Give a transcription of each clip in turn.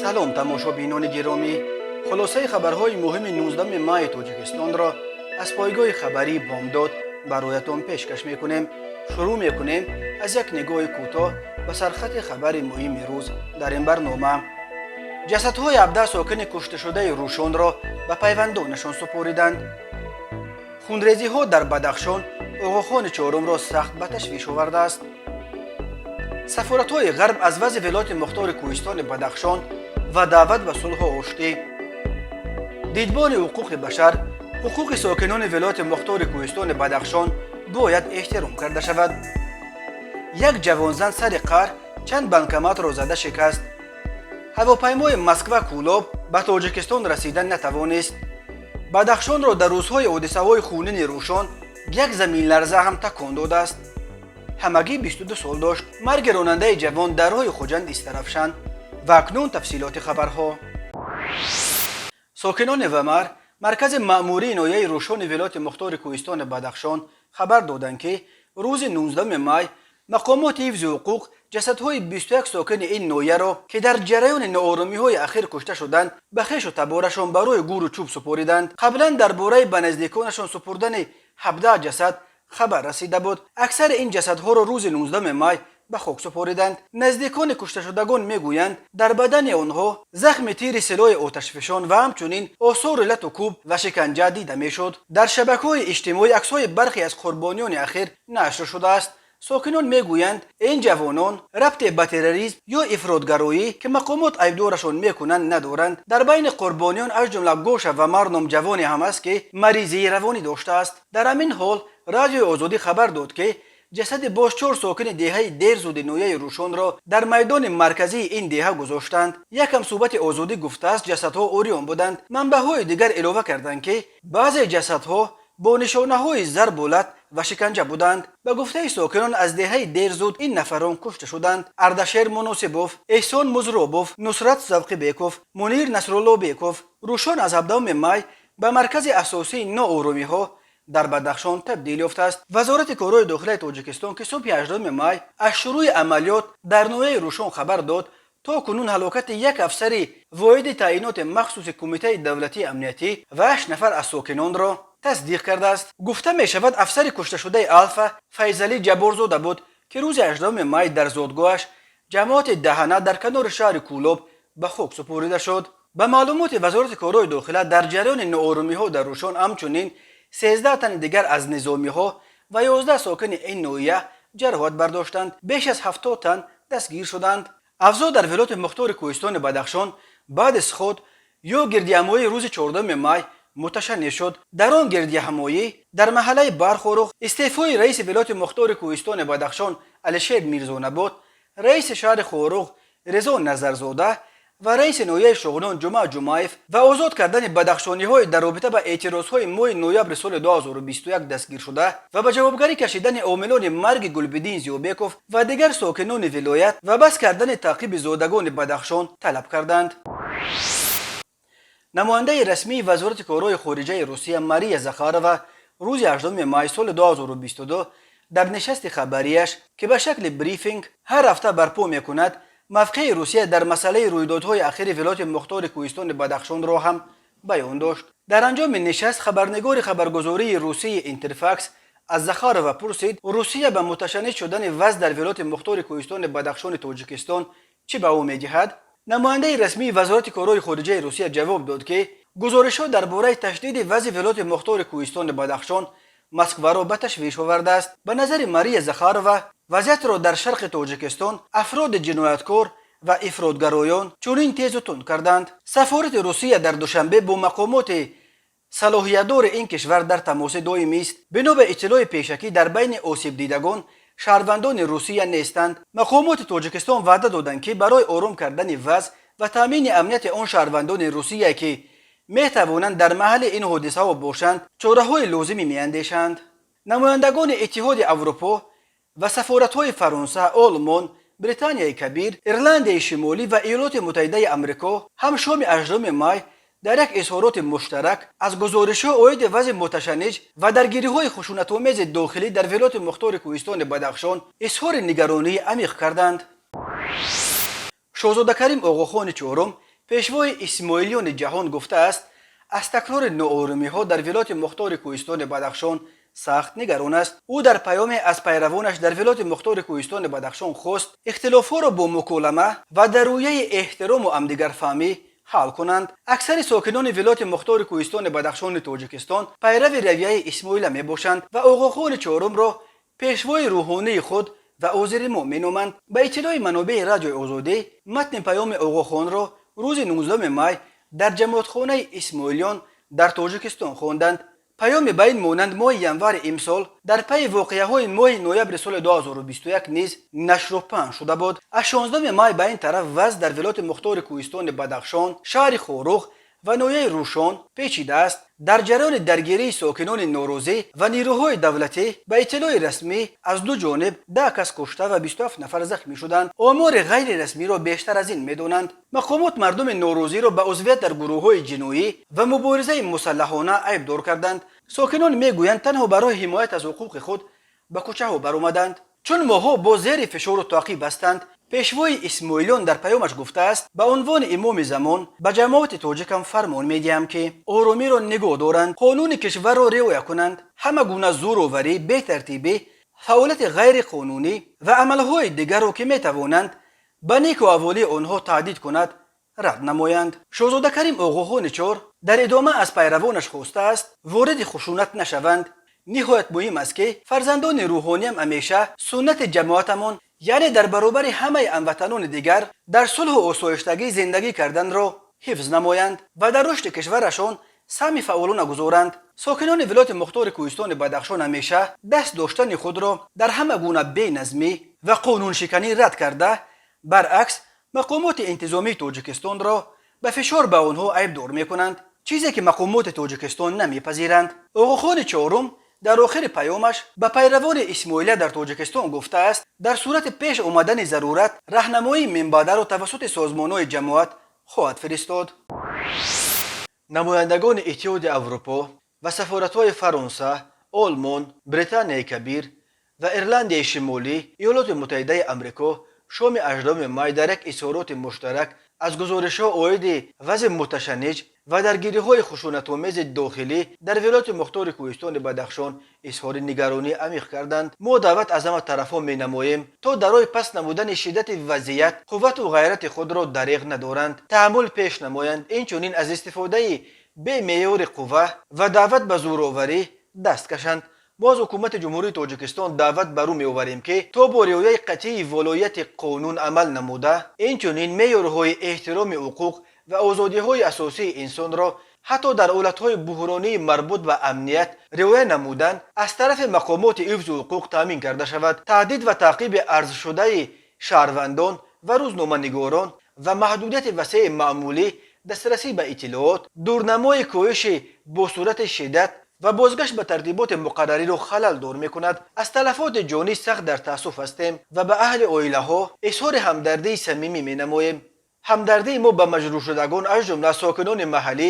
Салом, тамошобинони гиромӣ. Хулосаи хабарҳои муҳими 19 майи Тоҷикистонро аз пойгоҳи хабарии «Бомдод» бароятон пешкаш мекунем. Шурӯъ мекунем аз як нигоҳи кӯтоҳ ба сархати хабари муҳими рӯз дар ин барнома. Ҷасадҳои 17 сокини кушташудаи Рӯшонро ба пайвандонашон супориданд. Хунрезиҳо дар Бадахшон Оғохони Чорумро сахт ба ташвиш овардааст. Сафоратҳои Ғарб аз вазъи Вилояти Мухтори Кӯҳистони Бадахшон ва даъват ба сулҳу оштӣ. Дидбони ҳуқуқи башар: ҳуқуқи сокинони Вилояти Мухтори Кӯҳистони Бадахшон бояд эҳтиром карда шавад. Як ҷавонзан сари қаҳр чанд банкоматро зада шикаст. Ҳавопаймои Москва Кӯлоб ба Тоҷикистон расида натавонист. Бадахшонро дар рӯзҳои ҳодисаҳои хунини Рӯшон як заминларза ҳам такон додааст. Ҳамагӣ 22 сол дошт. Марги ронандаи ҷавон дар роҳи Хуҷанд Истаравшан. Ва акнун тафсилоти хабарҳо. Сокинони Вамар, маркази маъмурии ноҳияи Рӯшони Вилояти Мухтори Кӯҳистони Бадахшон, хабар доданд, ки рӯзи 19 май мақомоти ҳифзи ҳуқуқ ҷасадҳои 21 сокини ин ноҳияро, ки дар ҷараёни нооромиҳои ахир кушта шуданд, ба хешу таборашон барои гӯру чӯб супориданд. Қаблан дар бораи ба наздиконашон супурдани 17 ҷасад хабар расида буд. Аксари ин ҷасадҳоро рӯзи 19 май ба хок супориданд. Наздикони кушташудагон мегӯянд, дар бадани онҳо захми тири силоҳи оташфишон ва ҳамчунин осори лату кӯб ва шиканҷа дида мешуд. Дар шабакаҳои иҷтимоӣ аксҳои бархе аз қурбониёни ахир нашр шудааст. Сокинон мегӯянд, ин ҷавонон рабте ба терроризм ё ифротгароӣ, ки мақомот айбдорашон мекунанд, надоранд. Дар байни қурбониён аз ҷумла Гоша Вамар ном ҷавоне ҳам аст, ки маризии равонӣ доштааст. Дар ҳамин ҳол Радиои Озодӣ хабар дод, ки ҷасади боз чор сокини деҳаи Дерзуди ноҳияи Рӯшонро дар майдони марказии ин деҳа гузоштанд. Як ҳамсӯҳбати Озодӣ гуфтааст, ҷасадҳо уриён буданд. Манбаъҳои дигар илова карданд, ки баъзе ҷасадҳо бо нишонаҳои зарбу лат ва шиканҷа буданд. Ба гуфтаи сокинон, аз деҳаи Дерзуд ин нафарон кушта шуданд: Ардашер Муносибов, Эҳсон Музробов, Нусрат Завқибеков, Мунир Насруллобеков. Рӯшон аз 17 май ба маркази асосии нооромиҳо дар Бадахшон табдил ёфтааст. Вазорати корҳои дохилаи Тоҷикистон, ки субҳи 8 май аз шурӯи амалиёт дар ноҳияи Рӯшон хабар дод, то кунун ҳалокати як афсари воҳиди таъиноти махсуси Кумитаи давлатии амниятӣ ва ҳашт нафар аз сокинонро тасдиқ кардааст. Гуфта мешавад, афсари кушташудаи Алфа Файзалӣ Ҷабборзода буд, ки рӯзи 8 май дар зодгоҳаш, ҷамоати Даҳана дар канори шаҳри Кӯлоб, ба хок супорида шуд. Ба маълумоти Вазорати корҳои дохила, дар ҷараёни ноорумиҳо дар Рӯшон ҳамчунин 13 тани дигар аз низомиҳо ва 11 сокини ин ноҳия ҷароҳат бардоштанд, беш аз 70 тан дастгир шуданд. Авзоъ дар Вилояти Мухтори Кӯҳистони Бадахшон баъди сход ё гирдиҳамоии рӯзи 14 май муташанниҷ шуд. Дар он гирдиҳамоӣ дар маҳаллаи Бархорух истеъфои раиси Вилояти Мухтори Кӯҳистони Бадахшон Алишер Мирзонабот, раиси шаҳри Хоруғ Резо Назарзода ва раиси ноҳияи Шуғнон Ҷумъа Ҷумъаев ва озод кардани бадахшониҳои дар робита ба эътирозҳои моҳи ноябри соли 2021 дастгиршуда ва ба ҷавобгарӣ кашидани омилони марги Гулбиддин Зиёбеков ва дигар сокинони вилоят ва бас кардани таъқиби зодагони Бадахшон талаб карданд. Намояндаи расмии Вазорати корҳои хориҷаи Русия Мария Захарова рӯзи 8 май соли 2022 дар нишасти хабарияш, ки ба шакли брифинг ҳар ҳафта барпо мекунад, мавқеи Русия дар масъалаи рӯйдодҳои ахири Вилояти Мухтори Кӯҳистони Бадахшонро ҳам баён дошт. Дар анҷоми нишаст хабарнигори хабаргузории русии Интерфакс аз Захарова пурсид, Русия ба муташанниҷ шудани вазъ дар Вилояти Мухтори Кӯҳистони Бадахшони Тоҷикистон чӣ баҳо медиҳад. Намояндаи расмии Вазорати корҳои хориҷаи Русия ҷавоб дод, ки гузоришҳо дар бораи ташдиди вазъи Вилояти Мухтори Кӯҳистони Бадахшон Москваро ба ташвиш овардааст. Ба назари Мария Захарова, вазъиятро дар шарқи Тоҷикистон афроди ҷинояткор ва ифротгароён чунин тезу тунд карданд. Сафорати Русия дар Душанбе бо мақомоти салоҳиятдори ин кишвар дар тамоси доимист. Бино ба иттилои пешакӣ, дар байни осебдидагон шаҳрвандони Русия нестанд. Мақомоти Тоҷикистон ваъда доданд, ки барои ором кардани вазъ ва таъмини амнияти он шаҳрвандони Русия, ки метавонанд дар маҳалли ин ҳодисаҳо бошанд, чораҳои лозимӣ меандешанд. Намояндагони Иттиҳоди Аврупо ва сафоратҳои Фаронса, Олмон, Британияи Кабир, Ирландияи Шимолӣ ва Иёлоти Муттаҳидаи Амрико ҳам шоми 8 май дар як изҳороти муштарак аз гузоришҳо оиди вазъи муташанниҷ ва даргириҳои хушунатомези дохилӣ дар Вилояти Мухтори Кӯҳистони Бадахшон изҳори нигаронии амиқ карданд. Шоҳзода Карим Оғохони Чорум Пешвои исмоилиёни ҷаҳон гуфтааст, аз такрори ноорумиҳо дар вилояти мухтори Кӯҳистони Бадахшон сахт нигарон аст. Ӯ дар паёме аз пайравонаш дар вилояти мухтори Кӯҳистони Бадахшон хост, ихтилофҳоро бо муколама ва дар рӯяи эҳтирому ҳамдигарфаҳмӣ ҳал кунанд. Аксари сокинони вилояти мухтори Кӯҳистони Бадахшони Тоҷикистон пайрави равияи исмоила мебошанд ва Оғохони Чорумро пешвои рӯҳонии худ ва озири мо меноманд. Ба иттилои манобеи Радиои Озодӣ, матни паёми Оғохонро рӯзи 19 май дар ҷамоатхонаи исмоилиён дар Тоҷикистон хонданд. Паёми ба ин монанд моҳи январи имсол дар пайи воқеаҳои моҳи ноябри соли 2021 низ нашру паҳн шуда буд. Аз 16 май ба ин тараф вазъ дар вилояти мухтори Кӯҳистони Бадахшон, шаҳри Хоруғ ва ноҳияи Рӯшон печидааст. Дар ҷараёни даргирии сокинони норозӣ ва нирӯҳои давлатӣ, ба иттилои расмӣ, аз ду ҷониб 10 кас кушта ва 27 нафар захмӣ шуданд. Омори ғайрирасмиро бештар аз ин медонанд. Мақомот мардуми норозиро ба узвият дар гурӯҳҳои ҷиноӣ ва муборизаи мусаллаҳона айбдор карданд. Сокинон мегӯянд, танҳо барои ҳимоят аз ҳуқуқи худ ба кӯчаҳо баромаданд, чун моҳҳо боз зери фишору таъқиб ҳастанд. Пешвои исмоилиён дар паёмаш гуфтааст: ба унвони имоми замон ба ҷамоати тоҷикам фармон медиҳам, ки оромиро нигоҳ доранд, қонуни кишварро риоя кунанд, ҳама гуна зӯроварӣ, бетартибӣ, фаъолияти ғайриқонунӣ ва амалҳои дигарро, ки метавонанд ба неку аҳволии онҳо таҳдид кунад, рад намоянд. Шоҳзода Карим Оғохони Чор дар идома аз пайравонаш хостааст, вориди хушунат нашаванд. Ниҳоят муҳим аст, ки фарзандони рӯҳониям ҳамеша суннати ҷамоатамон, яъне дар баробари ҳамаи ҳамватанони дигар дар сулҳу осоиштагӣ зиндагӣ карданро ҳифз намоянд ва дар рушди кишварашон саҳми фаъолона гузоранд. Сокинони вилояти мухтори Кӯҳистони Бадахшон ҳамеша даст доштани худро дар ҳама гуна беназмӣ ва қонуншиканӣ рад карда, баръакс, мақомоти интизомии Тоҷикистонро ба фишор ба онҳо айбдор мекунанд, чизе ки мақомоти Тоҷикистон намепазиранд. Оғохони Чорум дар охири паёмаш ба пайравони исмоилия дар Тоҷикистон гуфтааст, дар сурати пеш омадани зарурат раҳнамоии минбаъдаро тавассути созмонҳои ҷамоат хоҳад фиристод. Намояндагони Иттиҳоди Аврупо ва сафоратҳои Фаронса, Олмон, Британияи Кабир ва Ирландияи Шимолӣ, Иёлоти Муттаҳидаи Амрико шоми 18 май дар як изҳороти муштарак аз гузоришҳо оиди вазъи муташанниҷ ва даргириҳои хушунатомези дохилӣ дар вилояти мухтори Кӯҳистони Бадахшон изҳори нигаронии амиқ карданд. Мо даъват аз ҳама тарафҳо менамоем, то дар роҳи паст намудани шиддати вазъият қуввату ғайрати худро дареғ надоранд, таҳаммул пеш намоянд, инчунин аз истифодаи бемеъёри қувва ва даъват ба зӯроварӣ даст кашанд. Мо аз ҳукумати Ҷумҳурии Тоҷикистон даъват бар ӯ меоварем, ки то бо риояи қатъии волоияти қонун амал намуда, инчунин меъёрҳои эҳтироми ҳуқуқ ва озодиҳои асосии инсонро ҳатто дар ҳолатҳои буҳронии марбут ба амният риоя намудан аз тарафи мақомоти ҳифзу ҳуқуқ таъмин карда шавад. Таҳдид ва таъқиби арзшудаи шаҳрвандон ва рӯзноманигорон ва маҳдудияти васеи маъмулӣ дастрасӣ ба иттилоот дурнамои коҳиши бо суръати шиддат ва бозгашт ба тартиботи муқаррариро халалдор мекунад. Аз талафоти ҷонӣ сахт дар таассуф ҳастем ва ба аҳли оилаҳо изҳори ҳамдардии самимӣ менамоем. Ҳамдардии мо ба маҷрӯҳшудагон, аз ҷумла сокинони маҳаллӣ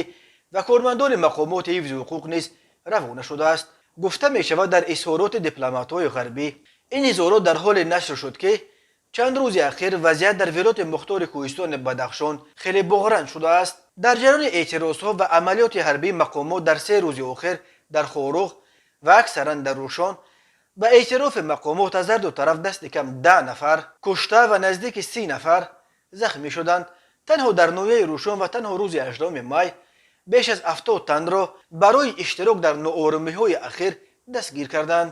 ва кормандони мақомоти ҳифзи ҳуқуқ низ равона шудааст, гуфта мешавад дар изҳороти дипломатҳои ғарбӣ. Ин изҳорот дар ҳоле нашр шуд, ки чанд рӯзи ахир вазъият дар вилояти мухтори Кӯҳистони Бадахшон хеле буғранг шудааст. Дар ҷараёни эътирозҳо ва амалиёти ҳарбии мақомот дар 3 рӯзи охир дар Хоруғ ва аксаран дар Рӯшон, ба эътирофи мақомот, аз ҳар ду тараф дасти кам 10 нафар кушта ва наздики 30 нафар захмӣ шуданд. Танҳо дар ноҳияи Рӯшон ва танҳо рӯзи 18 май беш аз 70 танро барои иштирок дар ноорумиҳои ахир дастгир карданд.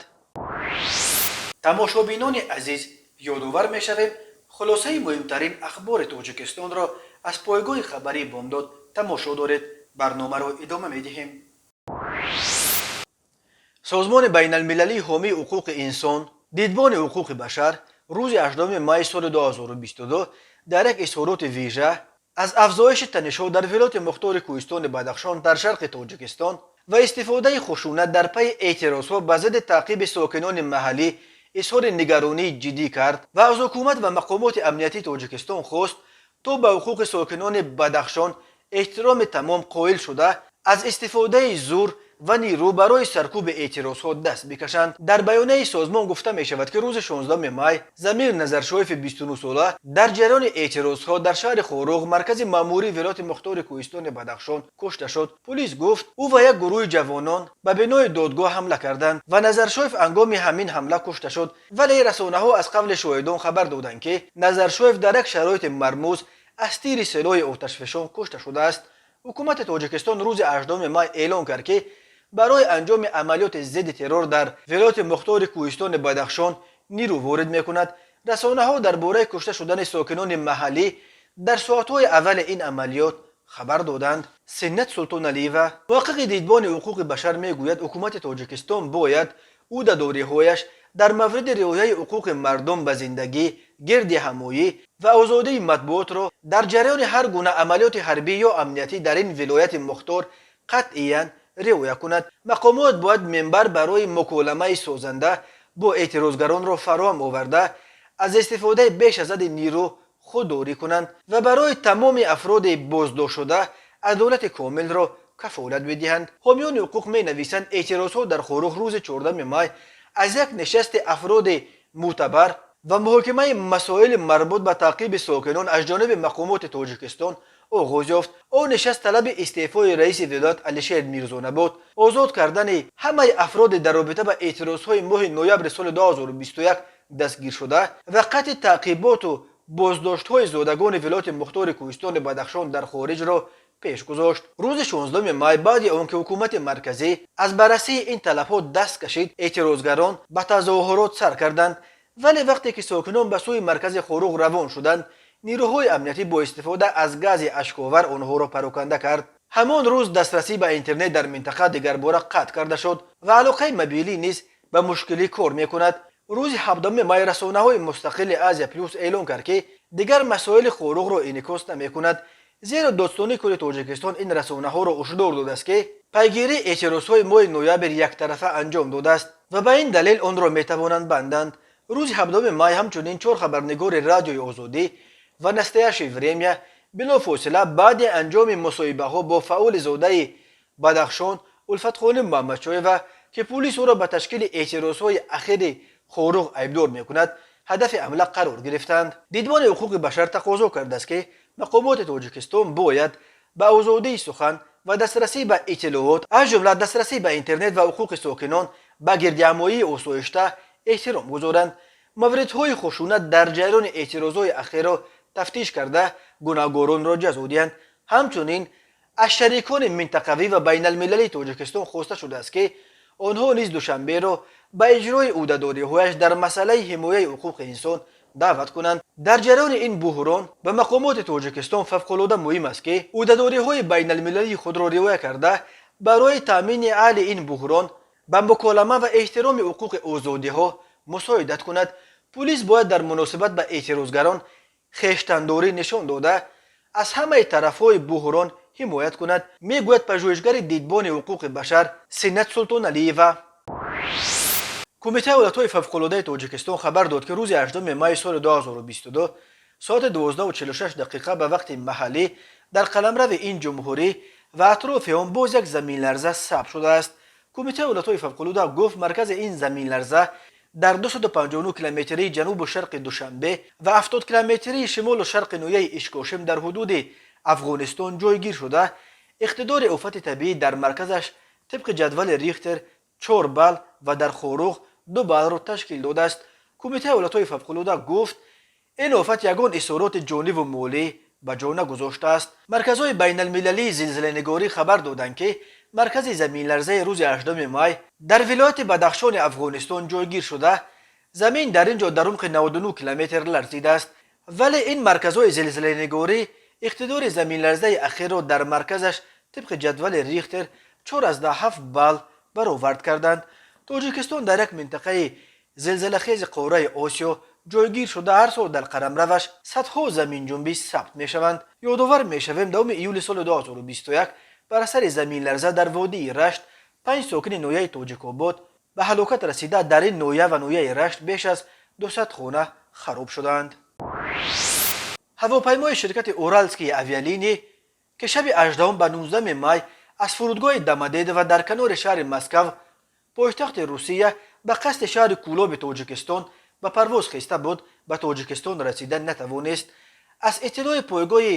Тамошобинони азиз, ёдовар мешавем, хулосаи муҳимтарин ахбори Тоҷикистонро аз пойгоҳи хабарии Бомдод тамошо доред. Барномаро идома медиҳем. Созмони байналмилалии ҳомии ҳуқуқи инсон, Дидбони ҳуқуқи башар, рӯзи 8 май соли 2022 дар як изҳороти вижа аз афзоиши танишҳо дар вилояти мухтори Кӯҳистони Бадахшон дар шарқи Тоҷикистон ва истифодаи хушунат дар пайи эътирозҳо ба зидди таъқиби сокинони маҳаллӣ изҳори нигаронии ҷиддӣ кард ва аз ҳукумат ва мақомоти амниятии Тоҷикистон хост, то ба ҳуқуқи сокинони Бадахшон эҳтироми тамом қоил шуда, аз истифодаи зур Ва нирӯ барои саркӯби эътирозҳо даст бикашанд. Дар баёнияи созмон гуфта мешавад, ки рӯзи 16 май Замир Назаршоеви 29-сола дар ҷараёни эътирозҳо дар шаҳри Хоруғ, маркази маъмурии вилояти мухтори кӯҳистони Бадахшон, кушта шуд. Пулис гуфт, ӯ ва як гурӯҳи ҷавонон ба бинои додгоҳ ҳамла карданд ва Назаршоев ҳангоми ҳамин ҳамла кушта шуд. Вале расонаҳо аз қавли шоҳидон хабар доданд, ки Назаршоев дар як шароити мармуз аз тири силоҳи оташфишон кушта шудааст. Ҳукумати Тоҷикистон рӯзи 8 май эълон кард, ки барои анҷоми амалиёти зидди террор дар вилояти мухтори кӯҳистони Бадахшон нирӯ ворид мекунад. Расонаҳо дар бораи кушта шудани сокинони маҳаллӣ дар соатҳои аввали ин амалиёт хабар доданд. Синнат Султоналиева, муҳаққиқи Дидбони ҳуқуқи башар, мегӯяд, ҳукумати Тоҷикистон бояд ӯҳдадориҳояш дар мавриди риояи ҳуқуқи мардум ба зиндагӣ, гирдиҳамоӣ ва озодии матбуотро дар ҷараёни ҳар гуна амалиёти ҳарбӣ ё амниятӣ дар ин вилояти мухтор қатъиян риоя кунад. Мақомот бояд минбар барои муколамаи созанда бо эътирозгаронро фароҳам оварда, аз истифодаи беш аз ҳадди нирӯ худдорӣ кунанд ва барои тамоми афроди боздоштшуда адолати комилро кафолат бидиҳанд. Ҳомиёни ҳуқуқ менависанд, эътирозҳо дар Хоруғ рӯзи 14 май аз як нишасти афроди мӯътабар ва муҳокимаи масоили марбут ба таъқиби сокинон аз ҷониби мақомоти Тоҷикистон оғоз ёфт. Он нишаст талаби истеъфои раиси вилоят Алишер Мирзонабот, озод кардани ҳамаи афроди дар робита ба эътирозҳои моҳи ноябри соли 2021 дастгиршуда ва қатъи таъқиботу боздоштҳои зодагони вилояти мухтори кӯҳистони Бадахшон дар хориҷро пеш гузошт. Рӯзи 16 май, баъди он ки ҳукумати марказӣ аз баррасии ин талабҳо даст кашид, эътирозгарон ба тазоҳурот сар карданд. Вале вақте ки сокинон ба сӯи маркази Хоруғ равон шуданд, нирӯҳои амниятӣ бо истифода аз гази ашковар онҳоро пароканда кард. Ҳамон рӯз дастрасӣ ба интернет дар минтақа дигарбора қатъ карда шуд ва алоқаи мобилӣ низ ба мушкилӣ кор мекунад. Рӯзи 17 май расонаҳои мустақили Азия Плюс эълон кард, ки дигар масоили Хоруғро инъикос намекунад, зеро Додситонии кулли Тоҷикистон ин расонаҳоро ҳушдор додааст, ки пайгирии эътирозҳои моҳи ноябр яктарафа анҷом додааст ва ба ин далел онро метавонанд банданд. Рӯзи 17 май ҳамчунин чор хабарнигори Радиои Озодӣ ва Настоящее время билофосила баъди анҷоми мусоҳибаҳо бо фаъоли зодаи Бадахшон Улфатхоним Муҳаммадшоева, ки пулис ӯро ба ташкили эътирозҳои ахири Хоруғ айбдор мекунад, ҳадафи ҳамла қарор гирифтанд. Дидбони ҳуқуқи башар тақозо кардааст, ки мақомоти Тоҷикистон бояд ба озодии сухан ва дастрасӣ ба иттилоот, аз ҷумла дастрасӣ ба интернет, ва ҳуқуқи сокинон ба гирдиҳамоии осоишта эҳтиром гузоранд, мавридҳои хушунат дар ҷараёни эътирозҳои ахирро тафтиш карда, гунаҳгоронро ҷазо диҳанд. Ҳамчунин аз шарикони минтақавӣ ва байналмилалии Тоҷикистон хоста шудааст, ки онҳо низ Душанберо ба иҷрои ӯҳдадориҳояш дар масъалаи ҳимояи ҳуқуқи инсон даъват кунанд. Дар ҷараёни ин буҳрон ба мақомоти Тоҷикистон фавқулода муҳим аст, ки ӯҳдадориҳои байналмилалии худро риоя карда, барои таъмини ҳалли ин буҳрон ба муколама ва эҳтироми ҳуқуқи озодиҳо мусоидат кунад. Пулис бояд дар муносибат ба эътирозгарон хештандорӣ нишон дода, аз ҳамаи тарафҳои буҳрон ҳимоят кунад, мегӯяд пажӯҳишгари Дидбони ҳуқуқи башар Синат Султоналиева. Кумитаи ҳолатҳои фавқулодаи Тоҷикистон хабар дод, ки рӯзи 8 майи соли 2022 соати 12:46 дақиқа ба вақти маҳаллӣ дар қаламрави ин ҷумҳурӣ ва атрофи он боз як заминларза сабт шудааст. Кумитаи ҳолатҳои фавқулода гуфт, маркази ин заминларза дар 259 километрии ҷанубу шарқи Душанбе ва 70 километрии шимолу шарқи ноҳияи Ишкошим дар ҳудуди Афғонистон ҷойгир шуда, иқтидори офати табиӣ дар марказаш тибқи ҷадвали Рихтер 4 балл ва дар Хоруғ 2 баллро ташкил додааст. Кумитаи ҳолатҳои фавқулода гуфт, ин офат ягон хисороти ҷониву молӣ ба ҷо нагузоштааст. Марказҳои байналмилалии зилзиланигорӣ хабар доданд, ки маркази заминларзаи рӯзи 8 май дар вилояти Бадахшони Афғонистон ҷойгир шуда, замин дар ин ҷо дар умқи 99 километр ларзидааст. Вале ин марказҳои зилзиланигорӣ иқтидори заминларзаи ахирро дар марказаш тибқи ҷадвали Рихтер 4,7 балл баровард карданд. Тоҷикистон дар як минтақаи зилзилахези қораи Осиё ҷойгир шуда, ҳар сол дар қаламраваш садҳо заминҷунбӣ сабт мешаванд. Ёдовар мешавем, 10 июли соли 2021 бар асари заминларза дар водии Рашт панҷ сокини ноҳияи Тоҷикобод ба ҳалокат расида, дар ин ноҳия ва ноҳияи Рашт беш аз 200 хона хароб шуданд. Ҳавопаймои ширкати Уральские авиалинии, ки шаби 18 ба 19 май Аз фурудгоҳи Домодедово дар канори шаҳри Москав, пойтахти Русия, ба қасди шаҳри Кӯлоби Тоҷикистон ба парвоз хеста буд, ба Тоҷикистон расида натавонист. Аз иттилои пойгоҳи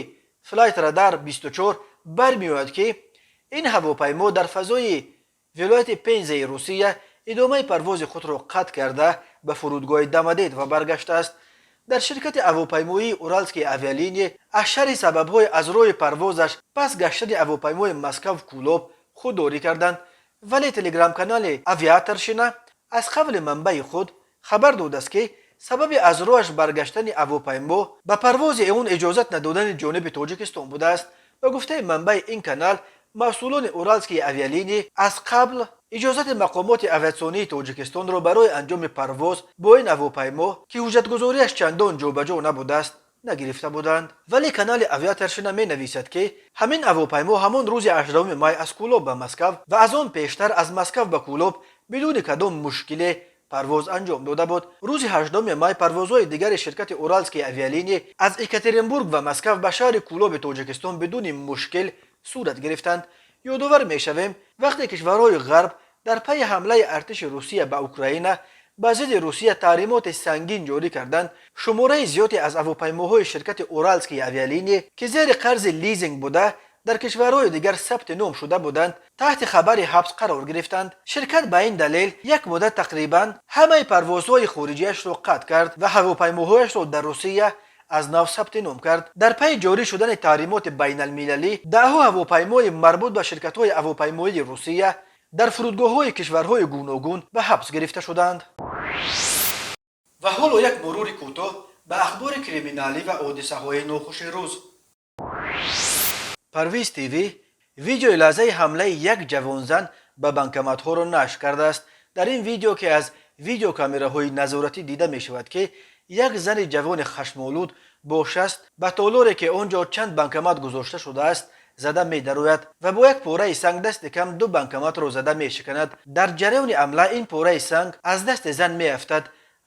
Флайт Радар 24 бармеояд, ки ин ҳавопаймо дар фазои вилояти Пензаи Русия идомаи парвози худро қатъ карда, ба фурудгоҳи Домодедово баргаштааст. Дар ширкати ҳавопаймоии Уральские авиалинии аз шарҳи сабабҳои аз роҳи парвозаш пас гаштани ҳавопаймои Москав Кӯлоб худдорӣ карданд, вале телеграм-канали Авиаторшина аз қавли манбаи худ хабар додааст, ки сабаби аз роҳаш баргаштани ҳавопаймо ба парвози он иҷозат надодани ҷониби Тоҷикистон будааст. Ба гуфтаи манбаи ин канал, масъулони Уральские авиалинии аз қабл иҷозати мақомоти авиатсионии Тоҷикистонро барои анҷоми парвоз бо ин ҳавопаймо, ки ҳуҷҷатгузориаш чандон ҷобаҷо набудааст, нагирифта буданд. Вале канали Авиаторшина менависад, ки ҳамин ҳавопаймо ҳамон рӯзи 18 май аз Кӯлоб ба Москав ва аз он пештар аз Москав ба Кӯлоб бидуни кадом мушкиле парвоз анҷом дода буд. Рӯзи 8 май парвозҳои дигари ширкати Уральские авиалинии аз Екатеринбург ва Москав ба шаҳри Кӯлоби Тоҷикистон бидуни мушкил сурат гирифтанд. Ёдовар мешавем, вақте кишварҳои Ғарб дар пайи ҳамлаи артиши Русия ба Украина ба зидди Русия таҳримоти сангин ҷорӣ карданд, шумораи зиёде аз ҳавопаймоҳои ширкати Уральские авиалинии, ки зери қарзи лизинг буда, дар кишварҳои дигар сабти ном шуда буданд, таҳти хабари ҳабс қарор гирифтанд. Ширкат ба ин далел як муддат тақрибан ҳамаи парвозҳои хориҷиашро қатъ кард ва ҳавопаймоҳояшро дар Русия аз нав сабти ном кард. Дар пайи ҷорӣ шудани таҳримоти байналмилалӣ даҳҳо ҳавопаймои марбут ба ширкатҳои ҳавопаймоии Русия дар фурудгоҳҳои кишварҳои гуногун ба ҳабс гирифта шуданд. Ва ҳоло як мурури кӯтоҳ ба ахбори криминалӣ ва ҳодисаҳои нохуши рӯз. Парвиз ТВ видеои лаҳзаи ҳамлаи як ҷавонзан ба банкоматҳоро нашр кардааст. Дар ин видео, ки аз видеокамераҳои назоратӣ дида мешавад, ки як зани ҷавони хашмолуд бо шаст ба толоре, ки он ҷо чанд банкомат гузошта шудааст, зада медарояд ва бо як пораи санг дасти кам ду банкоматро зада мешиканад. Дар ҷараёни ҳамла ин пораи санг аз дасти зан меафтад,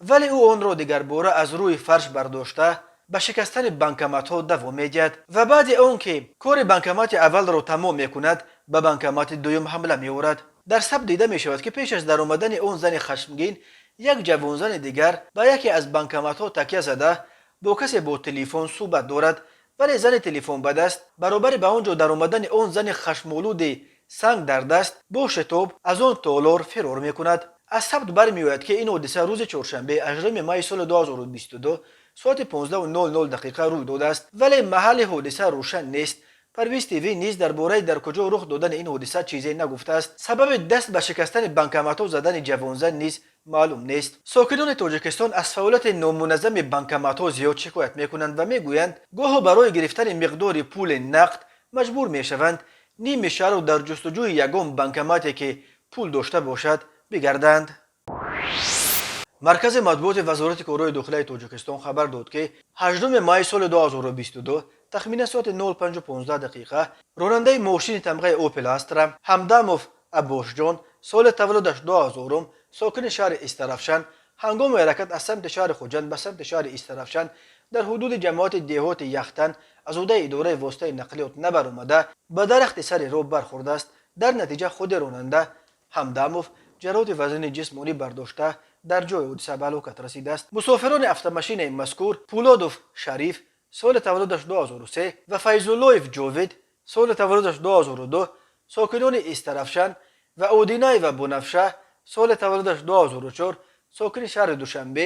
вале ӯ онро дигарбора аз рӯи фарш бардошта, ба шикастани банкоматҳо давом медиҳад ва баъди он ки кори банкомати аввалро тамом мекунад, ба банкомати дуюм ҳамла меорад. Дар сабт дида мешавад, ки пеш аз даромадани он зани хашмгин як ҷавонзани дигар ба яке аз банкоматҳо такя зада, бо касе бо телефон суҳбат дорад, вале зани телефон ба даст баробари ба он ҷо даромадани он зани хашмолуди санг дар даст бо шитоб аз он толор фирор мекунад. Аз сабт бармеояд, ки ин ҳодиса рӯзи чоршанбе, 8 майи соли 2022 соати 15:00 дақиқа рӯй додааст, вале маҳалли ҳодиса рӯшан нест. Парвиз ТВ низ дар бораи дар куҷо рух додани ин ҳодиса чизе нагуфтааст. Сабаби даст ба шикастани банкоматҳо задани ҷавонзан низ маълум нест. Сокинони Тоҷикистон аз фаъолияти номуназзами банкоматҳо зиёд шикоят мекунанд ва мегӯянд, гоҳо барои гирифтани миқдори пули нақд маҷбур мешаванд ними шаҳрро дар ҷустуҷӯи ягон банкомате, ки пул дошта бошад, бигарданд. Маркази матбуоти Вазорати корҳои дохилаи Тоҷикистон хабар дод, ки 8 майи соли 2022 тахминан соати 05:15 дақиқа ронандаи мошини тамғаи Опел Астра Ҳамдамов Аббосҷон, соли таваллудаш 2000, сокини шаҳри Истаравшан, ҳангоми ҳаракат аз самти шаҳри Хуҷанд ба самти шаҳри Истаравшан дар ҳудуди ҷамоати деҳоти Яхтан аз ҳудуди идораи воситаи нақлиёт набаромада, ба дарахти сари роҳ бархӯрдааст. Дар натиҷа худи ронанда Ҳамдамов ҷароҳати вазнини ҷисмонӣ бардошта, дар ҷои ҳодиса ба ҳалокат расидааст. Мусофирони автомошинаи мазкур Пулодов Шариф, соли таваллудаш 2003, ва Файзуллоев Ҷовид, соли таваллудаш 2002, сокинони Истаравшан, ва Одинаева Бунафша, соли таваллудаш 2004, сокини шаҳри Душанбе,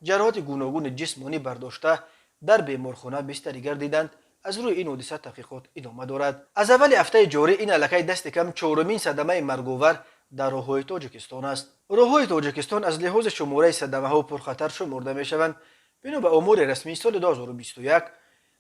ҷароҳати гуногуни ҷисмонӣ бардошта, дар беморхона бистарӣ гардиданд. Аз рӯи ин ҳодиса таҳқиқот идома дорад. Аз аввали ҳафтаи ҷорӣ ин аллакай дасти кам чорумин садамаи марговар дар роҳҳои Тоҷикистон аст. Роҳҳои Тоҷикистон аз лиҳози шумораи садамаҳо пурхатар шуморда мешаванд. Бино ба омори расмии соли 2021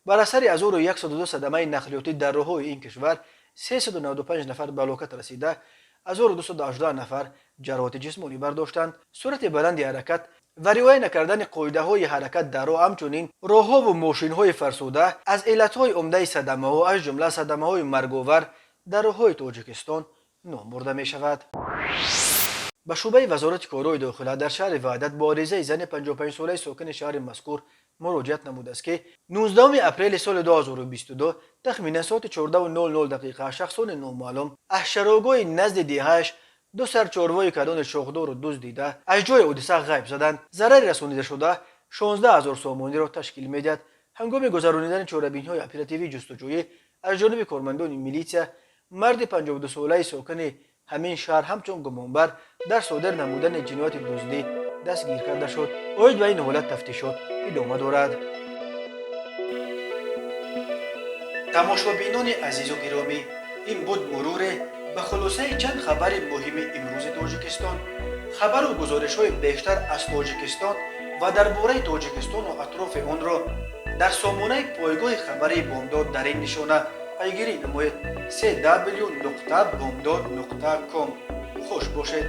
бар асари 1102 садамаи нақлиётӣ дар роҳҳои ин кишвар 395 нафар ба ҳалокат расида, 1218 нафар ҷароҳати ҷисмонӣ бардоштанд. Суръати баланди ҳаракат ва риоя накардани қоидаҳои ҳаракат дар роҳ, ҳамчунин роҳҳову мошинҳои фарсуда аз иллатҳои умдаи садамаҳо, аз ҷумла садамаҳои марговар дар роҳҳои Тоҷикистон ном бурда мешавад. Ба шӯъбаи Вазорати корҳои дохила дар шаҳри Ваҳдат бо аризаи зани 55-солаи сокини шаҳри мазкур Муроҷиат намудааст, ки 19 апрели соли 2022 тахминан соати 14:00 дақиқа шахсони номаълум аз чарогоҳи назди деҳааш ду сар чорвои калони шохдору дуздида, аз ҷои ҳодиса ғайб заданд. Зарари расонидашуда 16 ҳазор сомониро ташкил медиҳад. Ҳангоми гузаронидани чорабиниҳои оперативии ҷустуҷӯӣ аз ҷониби кормандони милитсия марди 52-солаи сокини ҳамин шаҳр ҳамчун гумонбар дар содир намудани ҷинояти дуздӣ дастгир карда шуд. Оид ба ин ҳолат тафтишот идома дорад. Тамошобинони азизу гиромӣ, ин буд муруре ба хулосаи чанд хабари муҳими имрӯзи Тоҷикистон. Хабару гузоришҳои бештар аз Тоҷикистон ва дар бораи Тоҷикистону атрофи онро дар сомонаи пойгоҳи хабарии Бомдод дар ин нишона пайгирӣ намоед: cw.bomdod.com. Хуш бошед.